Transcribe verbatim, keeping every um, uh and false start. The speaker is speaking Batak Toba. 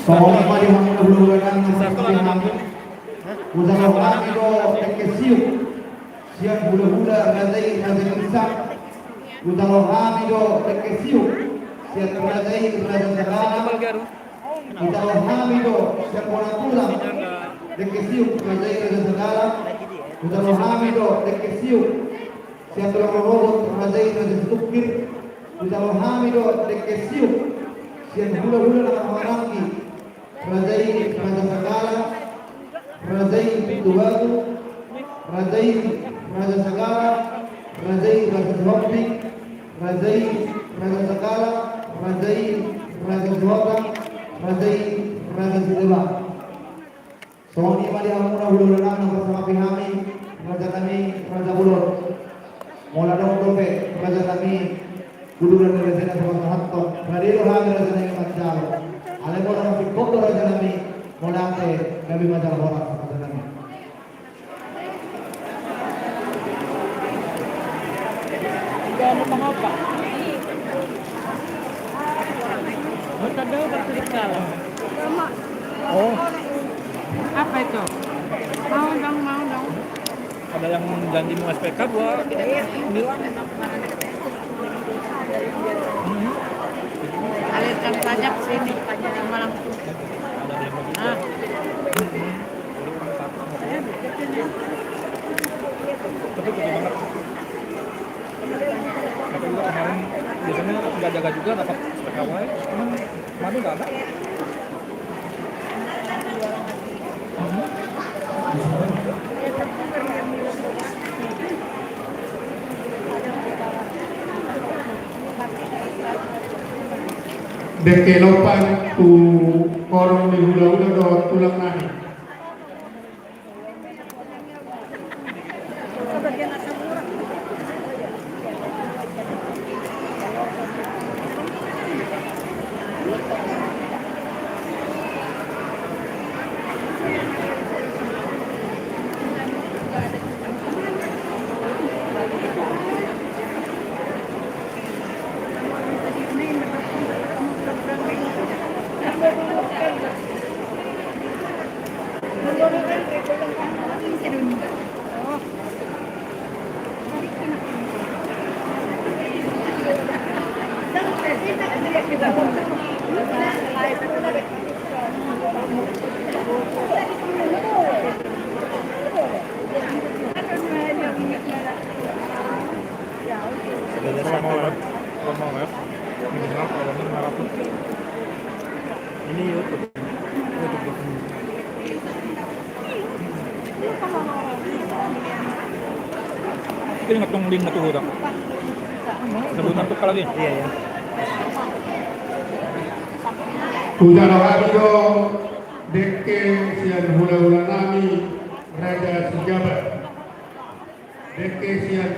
Songon i ma di hamuna hulahula nami. Hujalo hami do dengke siuk sian hulahula raja i Raja Ishak. Hujalo hami do dengke siuk sian raja i Raja Sagala. Hujalo hami do sian bona tulang dengke siuk raja i Raja Sagala. Hujalo hami do dengke siuk sian tulang rorobot raja i Raja Situngkir. Hujalo hami do dengke siuk sian hulahula na marhahamaranggi, raja i Raja Sagala, raja i Pitubatu, raja i Raja Sagala, raja i Raja Sihombing, raja i Raja Sagala, raja i Raja Sihotang, raja i Raja Sidebak. Songon i ma di hamuna hulahula nami na parsangkapi hami, raja nami Raja Bolon. Molo adong dope raja nami uduran ni raja i na so pasahathon, rade do hami raja nami manjalo. Alai molo na singkop do raja nami, mauliate gabe manjalo horas raja nami. Udah mau apa? Mau tahu apa cerita? Oh. Apa itu? Mau dong, mau dong. Ada yang janji mau S P K dua, hilang. Alirkan saja ke sini, sama langsung. Ah. Tapi gede banget. Tapi gua kemarin biasanya nggak jaga juga, dapat S P K W, cuman kemarin nggak ada. Dengke lopan tu horong ni hulahula dohot tulang nami. Ini YouTube. Ini ngetung link ngetung udah. Sebelum masuk lagi. Iya, iya. Hujalo hami do dengke sian hulahula nami Raja Sijabat. Dengke sian